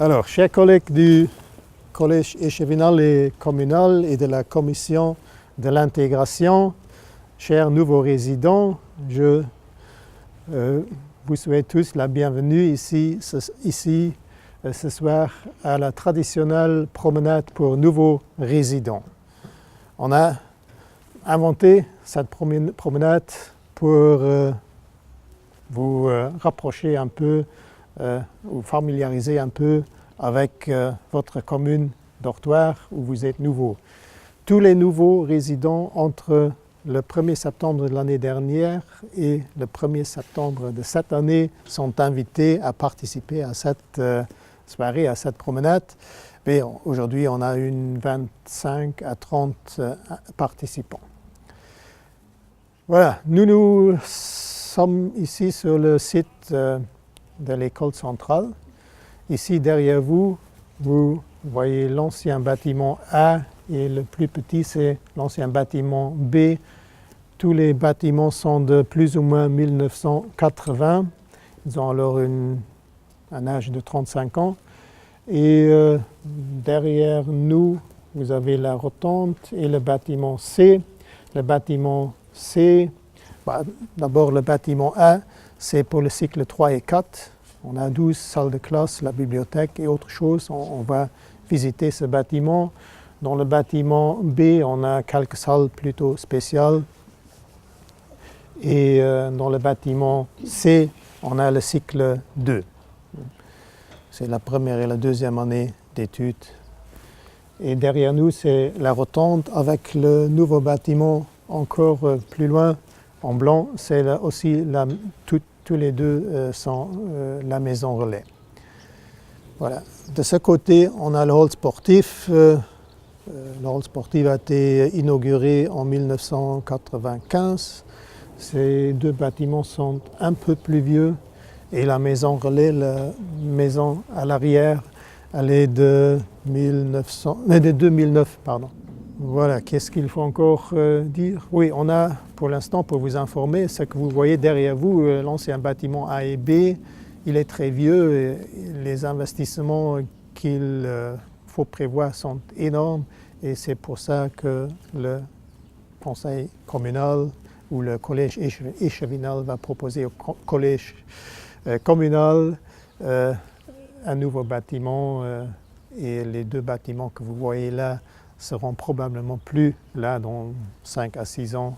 Alors, chers collègues du Collège échevinal et communal et de la Commission de l'intégration, chers nouveaux résidents, je euh, vous souhaite tous la bienvenue ici, ce, ici euh, ce soir à la traditionnelle promenade pour nouveaux résidents. On a inventé cette promenade pour euh, vous euh, rapprocher un peu euh, ou familiariser un peu avec euh, votre commune dortoir où vous êtes nouveau. Tous les nouveaux résidents entre le 1er septembre de l'année dernière et le 1er septembre de cette année sont invités à participer à cette euh, soirée, à cette promenade. Mais aujourd'hui, on a une 25 à 30 euh, participants. Voilà, nous nous sommes ici sur le site euh, de l'école centrale. Ici derrière vous, vous voyez l'ancien bâtiment A et le plus petit, c'est l'ancien bâtiment B. Tous les bâtiments sont de plus ou moins 1980. Ils ont alors une, un âge de 35 ans. Et euh, derrière nous, vous avez la rotonde et le bâtiment C. Le bâtiment C, bah, d'abord le bâtiment A, c'est pour le cycle 3 et 4. On a 12 salles de classe, la bibliothèque et autre chose. On, on va visiter ce bâtiment. Dans le bâtiment B, on a quelques salles plutôt spéciales. Et euh, dans le bâtiment C, on a le cycle 2. C'est la première et la deuxième année d'études. Et derrière nous, c'est la rotonde avec le nouveau bâtiment encore euh, plus loin en blanc. C'est aussi la, tout, tous les deux euh, sont euh, la maison relais. Voilà. De ce côté, on a le hall sportif. Euh, euh le hall sportif a été inauguré en 1995. Ces deux bâtiments sont un peu plus vieux et la maison relais, la maison à l'arrière, elle est de, 1900, euh, de 2009. Pardon. Voilà, qu'est-ce qu'il faut encore euh, dire Oui, on a pour l'instant, pour vous informer, ce que vous voyez derrière vous, euh, l'ancien bâtiment A et B, il est très vieux et les investissements qu'il euh, faut prévoir sont énormes et c'est pour ça que le conseil communal ou le collège échevinal va proposer au co collège euh, communal euh, un nouveau bâtiment euh, et les deux bâtiments que vous voyez là seront probablement plus là dans 5 à 6 ans.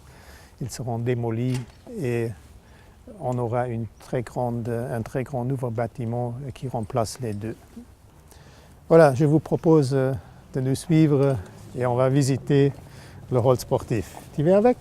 Ils seront démolis et on aura une très grande, un très grand nouveau bâtiment qui remplace les deux. Voilà, je vous propose euh, de nous suivre et on va visiter le hall sportif. Tu viens avec?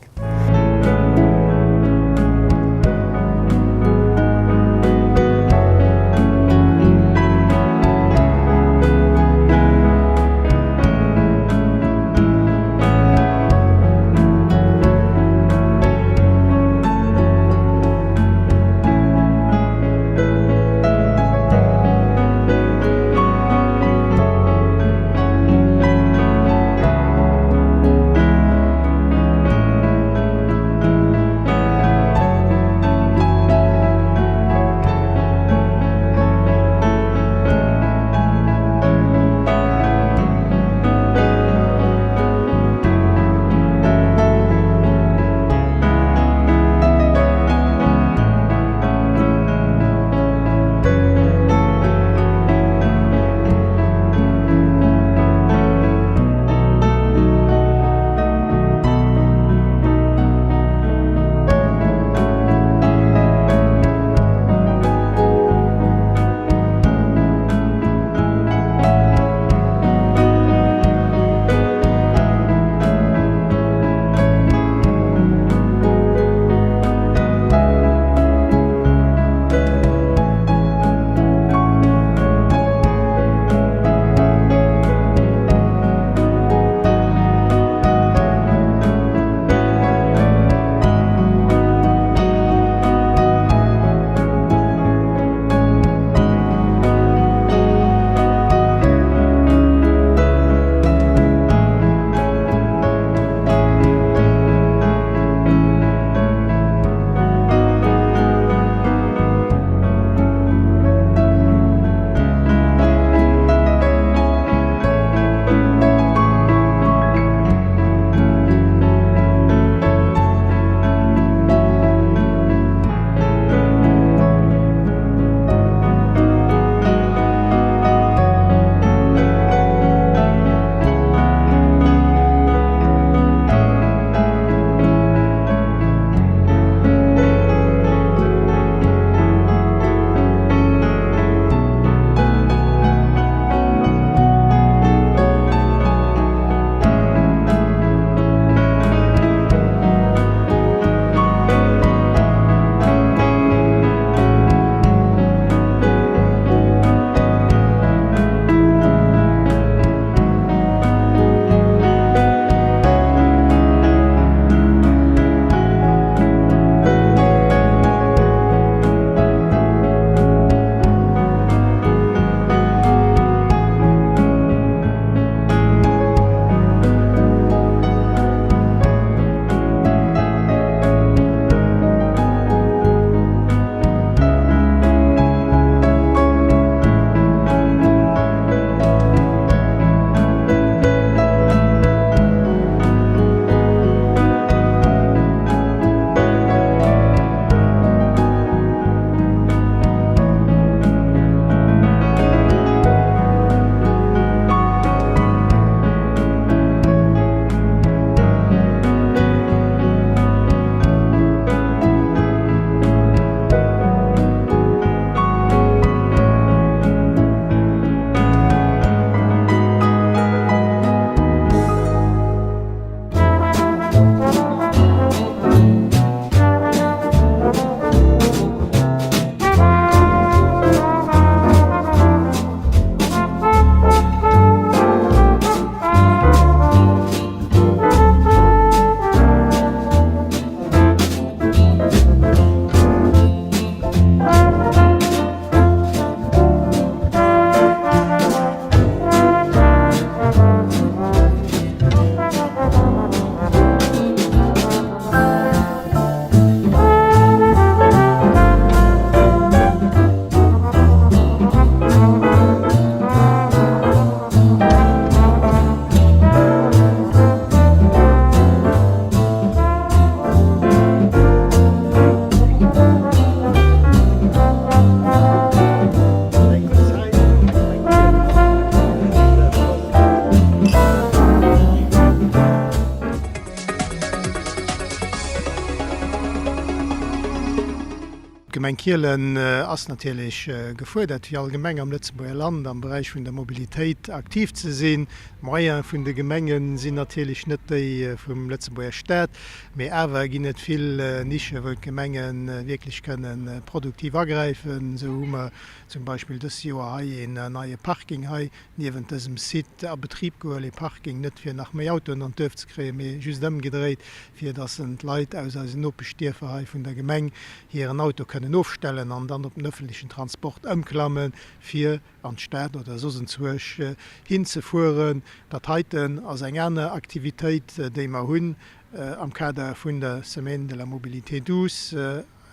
D'Gemeng Kielen ass natierlech gefuerdert, wéi all Gemeng am Lëtzebuerger Land, am Beräich vun der Mobilitéit aktiv ze sinn. D'Moyene vun de Gemenge sinn natierlech net déi vum Lëtzebuerger Staat, mee awer ginn et vill Nische wou d'Gemenge wierklech kënne produktiv agräifen. Esou hu mer zum Beispill dës Joer hei een neie Parking hei niewent dësem Site a Betrib gehuel, ee Parking net fir nach méi Autoen an d'Duerf ze kréien, mee just ëmgedréit, fir dass en d'Leit aus eisen Nopeschdierfer hei vun der Gemeng hiren Auto kënnen ofstellen an dann op den öffentlichen Transport ëmklammen, fir an d'Stad oder soss enzwuesch hinzefueren. Dat heiten ass eng aner Aktivitéit, déi mer hunn am Kader vun der Semaine de la mobilité douce.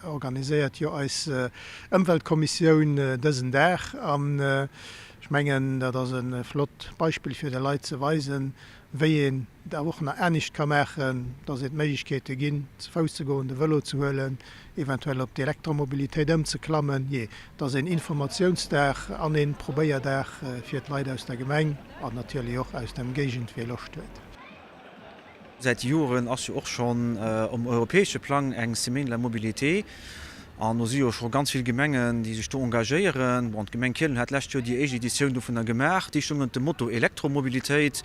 Organiséiert jo eis Ëmweltkommissioun dësen Dag an ech mengen, dat ass e flott Beispill fir de Leit ze weisen, wéi een et awer och nach anescht ka maachen, dass et Méiglechkeete ginn, ze Fouss ze goen, de Vëlo ze huelen, eventuell op d'Elektromobilitéit ëmzeklammen. Jee, et ass een Informatiounsdag an een Probéierdag fir d'Leit aus der Gemeng an natierlech och aus der Ëmgéigend, wie Loscht huet. Säit Joren ass jo och schonn um europäesche Plang eng Semaine de la mobilité an do si jo scho ganz vill Gemengen, déi sech do engagéieren. Bon, d'Gemeng Kielen hat d'lescht Joer déi éischt Editioun dovunner gemaach, déi stoung ënnert dem Motto Elektromobilitéit.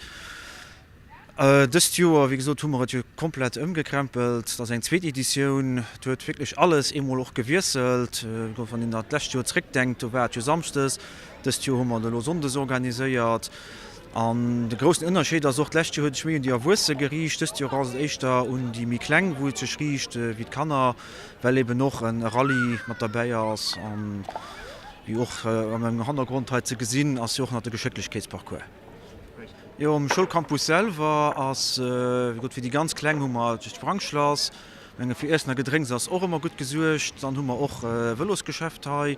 Dëst Joer, wéi gesot, hu mer et jo komplett ëmgekrempelt. Dat ass eng zweet Editioun. Do huet wierklech alles eemol och gewiesselt. Wann een dat d'lescht Joer zréckdenkt, do war et jo samschdes. Dëst Joer hu mer et elo sonndes organiséiert. An de groussen Ënnerscheed ass och, d'lescht Joer huet sech méi un déi Erwuesse geriicht, dëst Joer ass et éischter un déi méi Kleng, wou et sech riicht, wéi d'Kanner, well eben och e Rallye mat derbäi ass. An wéi och a mengem Hannergrond hei ze gesinn, ass jo och nach de Geschécklechkeetsparcours. Jo, um Schoulcampus selwer ass, wéi gesot, fir déi ganz Kleng hu mer d'Sprangschlass. Menge fir Iessen a Gedrénks ass och ëmmer gutt gesuergt. Dann hu mer och e Vëlosgeschäft hei,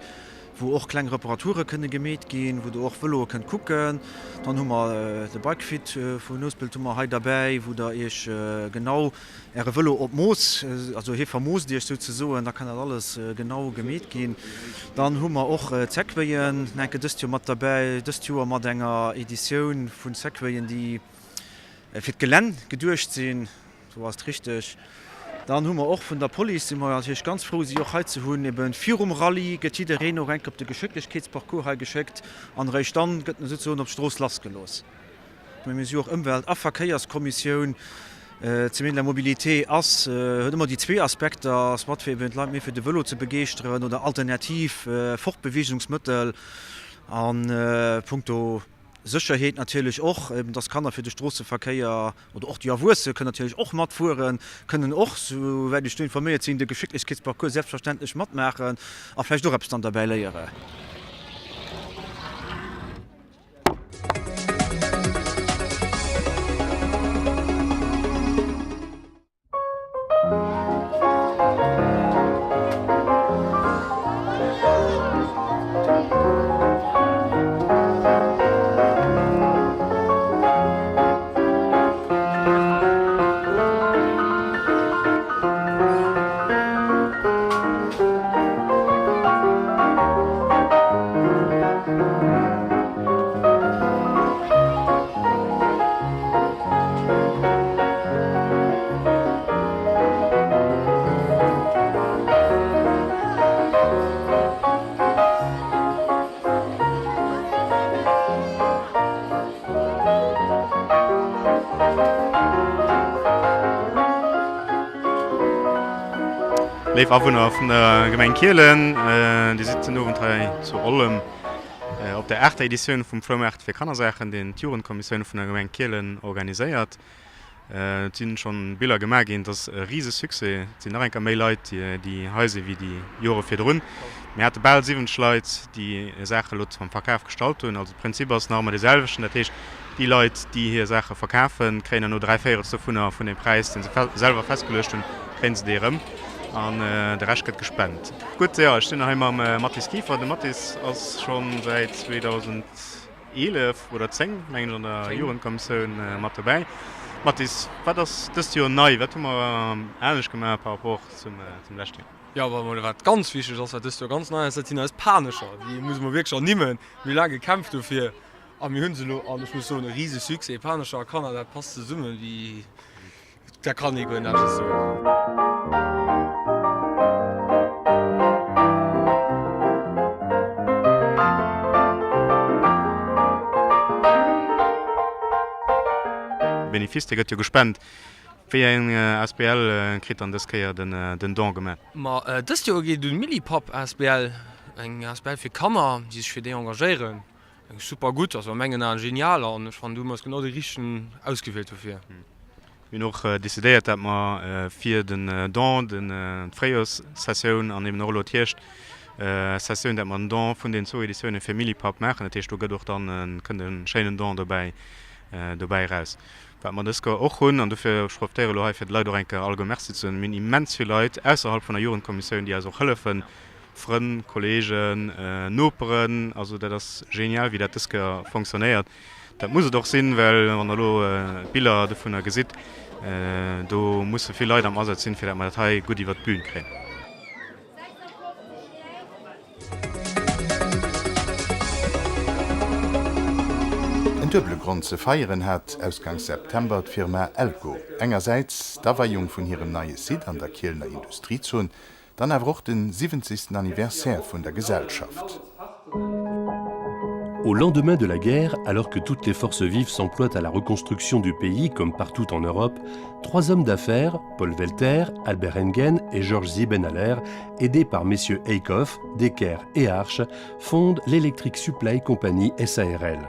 wou och kleng Reparature kënne gemeet ginn, wou der och Vëloe kënnt kucken. Dann hu mer de Bikefit vun Nouspelt hu mer hei derbäi, wou der iech genau äre Vëlo op Mooss, also hie vermoosst iech souzesoen, da kann dat alles genau gemeet ginn. Dann hu mer och d'Segwayen enke dëst Joer mat derbäi, dëst Joer mat enger Editioun vu Segwayen, déi fir d'Gelänn geduecht sinn. Sou ass et richteg. Dann hu mer och vun der Police, si mer natierlech ganz frou, si och hei ze hunn. Eben virum Rallye gëtt jiddereen och enk op de Geschécklechkeetsparcours hei geschéckt an eréischt dann gëtt en souzesoen op d'Strooss lassgelooss. Mä mir si jo och Ëmwelt a Verkéierskommissioun. D'Semaine de la mobilité ass, huet ëmmer déi zwee Aspekter, ass mat fir eben d'Leit méi fir de Vëlo ze begeeschteren oder alternativ Fortbeweegungsmëttel a punkto Sécherheet natierlech och, eben dass Kanner fir de Stroosseverkéier oder och déi Erwuesse kënnen natierlech och matfueren, kënnen och, souwäit ech do informéiert sinn, de Geschécklechkeetsparcours selbstverständlech matmaachen a vläicht och eppes dann derbäi léieren. Léif Awunner vun der Gemeng Kielen, Dir sidd den Owend hei zu Ollem op der aachter Editioun vum Floumaart fir Kannersaachen, deen d'Jugendkommissioun vun der Gemeng Kielen organiséiert. Et si schonn Biller gemaach ginn, et ass e rise Succès. Et sinn nach eng Kéier méi Leit, déi hei sinn, wéi déi Jore virdrun. Mir hate bal 70 Leit, déi hir Saache elo zum Verkaf gestallt hunn. Also de Prinzip ass nach ëmmer dee selwechten, dat heescht, déi Leit, déi hir Saache verkafen, kréien herno 3/4 dovunner, vun deem Präis, dee se selwer festgeluecht hunn, kréie se dee erëm an de Rescht gëtt gespent. Gutt, jo, ech sinn hei mam Mathis Kieffer. De Mathis ass scho säit 2011 oder 10, mengen ech, an der Jugendkommissioun mat dobäi. Mathis, wat ass dëst Joer nei? Wat hu mer anescht gemaach par rapport zum leschte Joer? Jo, wa mol wat ganz wichteg ass, wat dëst Joer ganz nei ass, dat sinn eis Panescher. Déi musse mer wierklech ernimmen. Mir hu laang gekämpft dofir a mir hu se elo. An ech muss soen, e rise Succès. Panescher a Kanner, dat passt zesummen wéi. Dat kann ee guer net aneschters soen. Benefice, dee gëtt jo gespent. Wéi eng asbl kritt dann dës Kéier den Don gemaach? Ma dëst Joer geet et un Millipap asbl, eng asbl fir Kanner, déi sech fir déi engagéieren. Eng super gutt, also a mengen Aen genial an ech fannen du hu mer eis genau dee richtegen ausgewielt dofir. Mir hunn och decidéiert, dat mer fir den Don, d'Fréijoerssessioun an eben och elo d'Hierschtsessioun, dat mer den Don vun den zwou Editiounen fir Millipap maachen. Dat heescht, do gëtt och dann, kënnt e schéinen Don dobäi dobäi eraus. Wat mer dës Joer och hunn, an dofir, ech profitéiere elo hei fir de Leit och eng Kéier alleguer Merci ze soen, mir hunn immens vill Leit ausserhalb vun der Jugendkommissioun, déi eis och hëllefen, Frënn, Kollegen, Noperen, also dat ass genial wéi dat dës Kéier fonctionnéiert. Dat muss et och sinn, well wann Der elo d'Biller dovunner gesitt, do musse vill Leit am Asaz sinn, fir dat mer dat hei gutt iwwert d'Bün kréien. En duebele Grond ze feieren hat ausgangs September d'Firma Elco. Engersäits d'Aweiung vun hirem neie Site an der Kielener Industriezon, Dann awer och den 70. Anniversaire vun der Gesellschaft. Au lendemain de la guerre, alors que toutes les forces vives s'emploient à la reconstruction du pays comme partout en Europe, trois hommes d'affaires, Paul Welter, Albert Engen et Georges Siebenhaller, aidés par messieurs Eickhoff, Decker et Arche, fondent l'Electric Supply Company SARL.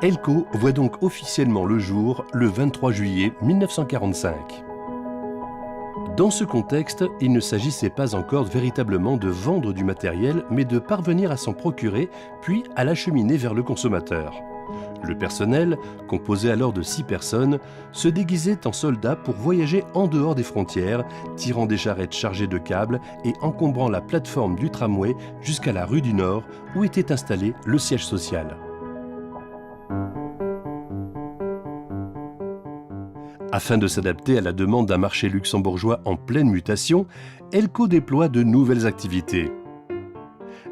Elco voit donc officiellement le jour le 23 juillet 1945. Dans ce contexte, il ne s'agissait pas encore véritablement de vendre du matériel, mais de parvenir à s'en procurer, puis à l'acheminer vers le consommateur. Le personnel, composé alors de six personnes, se déguisait en soldats pour voyager en dehors des frontières, tirant des charrettes chargées de câbles et encombrant la plateforme du tramway jusqu'à la rue du Nord où était installé le siège social. Afin de s'adapter à la demande d'un marché luxembourgeois en pleine mutation, Elco déploie de nouvelles activités.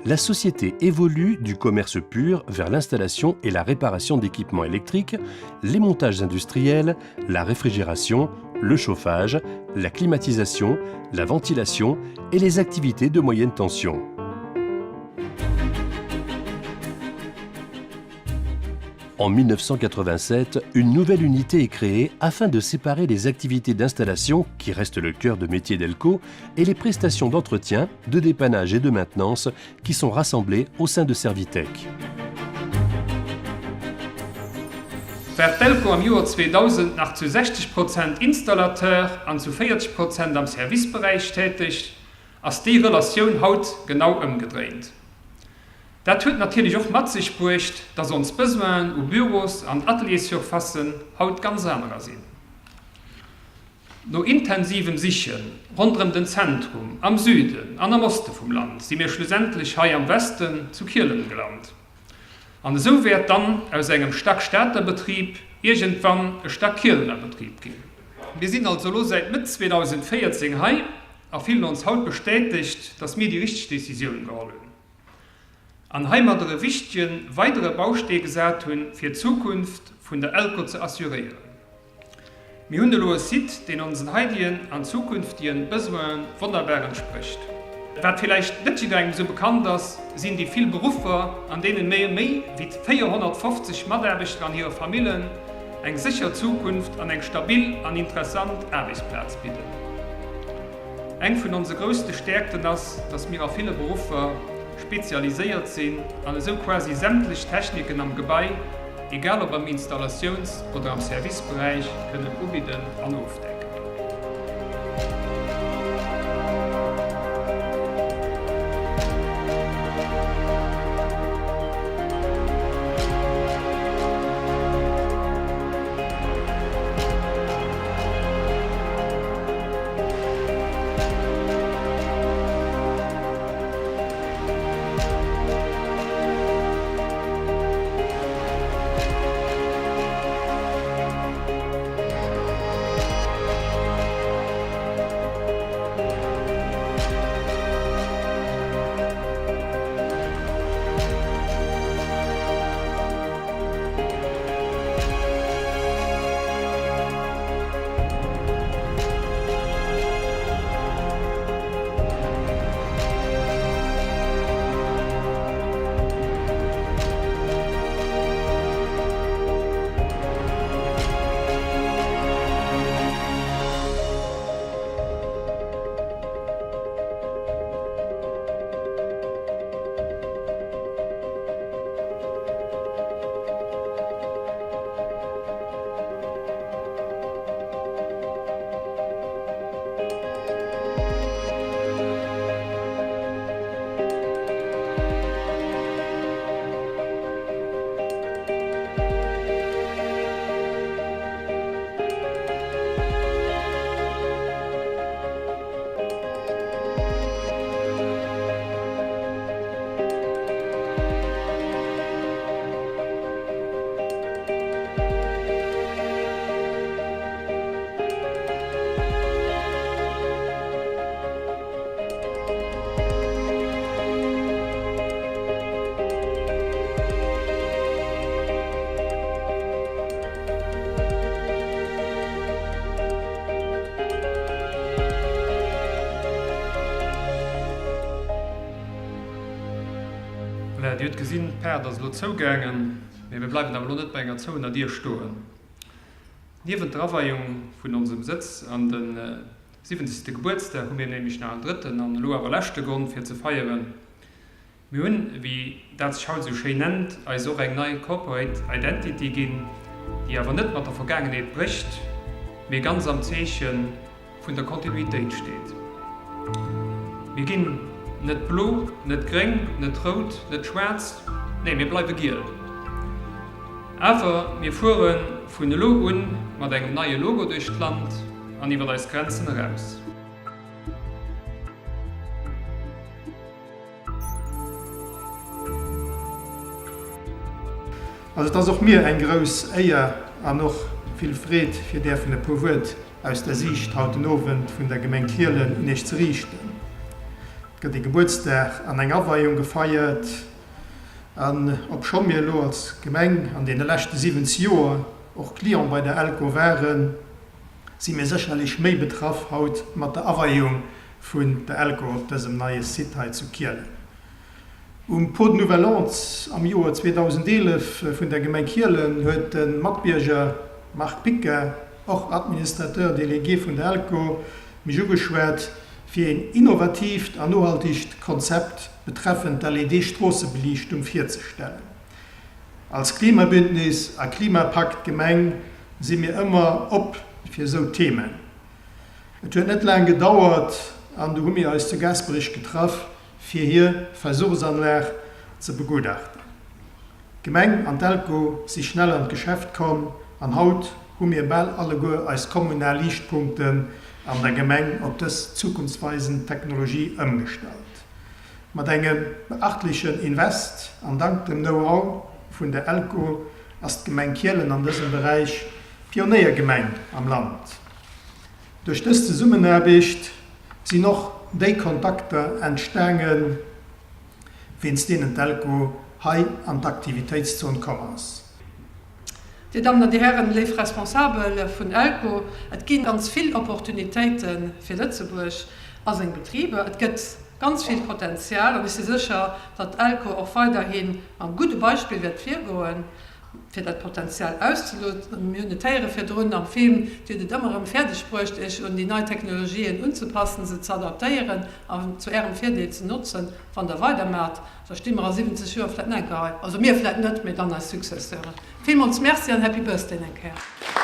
La société évolue du commerce pur vers l'installation et la réparation d'équipements électriques, les montages industriels, la réfrigération, le chauffage, la climatisation, la ventilation et les activités de moyenne tension. En 1987, une nouvelle unité est créée afin de séparer les activités d'installation, qui restent le cœur de métier d'Elco, et les prestations d'entretien, de dépannage et de maintenance qui sont rassemblées au sein de Servitech. War d'Elco am Joer 2000 nach zu 60 Prozent Installateur an zu 40 Prozent am Serviceberäich täteg, ass déi Relatioun haut genau ëmgedréint. Dat huet natierlech och mat sech bruecht, dass ons Besoinen u Büros an Ateliers-Surfacen haut ganz anerer sinn. No intensivem Siche ronderëm den Zentrum, am Süden an am Oste vum Land si mir schlussendlech hei am Westen zu Kielen gelant. An esou wäert dann aus engem Stack-Stater Betrib iergendwann e Stack-Kielener Betrib ginn. Mir sinn also elo säit Mëtt 2014 hei a fillen ons haut bestätegt, dass mir déi richteg Decisioun geholl hunn an heimadder e wichtege weidere Baustee gesat hunn, fir d'Zukunft vun der Elco ze assuréieren. Mir hunn elo e Site, deen onsen haidegen an zukünftigen Besoinen wonnerbar entsprécht. Wat villäicht net jidderengem esou bekannt ass, sinn déi vill Beruffer, an deenen mir méi wéi 450 Mataarbechter an hire Famillen eng sécher Zukunft an eng stabil an interessant Aarbechtsplaz bidden. Eng vun onse grousste Stäerkten ass, dass mir a ville Beruffer spezialiséiert sinn an esou quasi sämtlech Techniken am Gebai, egal ob am Installatiouns oder am Serviceberäich, kënnen ubidden an ofdecken. Dir hutt gesinn, d'Paart ass elo zougaangen, mee mir bleiwen awer elo net bei enger zouener Dier stoen. Niewent der Aweiung vun onsem Sëtz an de siwwenzegste Gebuertsdag hu mir nämlech nach en drëtten an elo awer leschte Grond fir ze feieren. Mir hunn, wéi dat sech haut esou schéin nennt, eis och eng nei Corporate Identity ginn, déi awer net mat der Vergaangenheet brécht, mee ganz am Zeeche vun der Kontinuitéit steet. Mir ginn net blo, net gréng, net rout, net schwaarz, nee mir bleiwe giel. Awer mir fuere vun elo un mat engem neie Logo duerch d'Land an iwwer eis Grenzen eraus. Also et ass och mir eng grouss Éier an och vill Freed fir däerfen e puer Wuert aus der Siicht haut den Owend vun der Gemeng Kielen un Iech ze riichten. Et gëtt ee Gebuertsdag an eng Aweiung gefeiert an obscho mir elo als Gemeng an deene leschte 70 Joer och Client bei der Elco waren, si mir sécherlech méi betraff haut mat der Aweiung vun der Elco op dësem neie Site hei zu Kielen. Um Pot de Nouvel An am Joer 2011 vun der Gemeng Kielen huet de Matbierger Marc Picca, och Administrateur délégué vun der Elco, mech ugeschwat, fir een innovatiivt an nohaltegt Konzept betreffend d'LED-Stroossebeliichtung virzestellen. Als Klimabündnis a Klimapakt-Gemeng si mir ëmmer op fir esou Themen. Et huet net laang gedauert an du hu mir eis zu Gasperich getraff fir hir Versuchsanlag ze begutachten. D'Gemeng an d'Elco si schnell an d'Geschäft komm an haut hu mir bal alleguer eis kommunal Liichtpunkten an der Gemeng op dës zukunftsweisend Technologie ëmgestallt. Mat engem beachtlechen Invest an dank dem Know-how vun der Elco ass d'Gemeng Kielen an dësem Beräich Pionéiergemeng am Land. Duerch dës Zesummenaarbecht sinn och déi Kontakter entstaangen, wéinst deenen d'Elco hei an d'Aktivitéitszon komm ass. Dir Dammen an Dir Hären, léif Responsabel vun Elco, et gi ganz vill Opportunitéite fir Lëtzebuerg a seng Betriber. Et gëtt ganz vill Potenzial an ech si sécher, datt Elco och weiderhi mam gudde Beispill wäert virgoen. fir dat Potenzial auszeloten. Mir hunn et héiere virdrun am Film, Dir hutt et ëmmer erëm fäerdeg bruecht, Iech un déi nei Technologien unzepassen, se ze adaptéieren an zu Ärem Virdeel ze notzen. Wann Der weidermaacht, da sti mer a 70 Joer vläicht nach eng Kéier hei. Also mir vläicht net, mee dann eis Successeuren. Villmools Merci an Happy Birthday nach eng Kéier.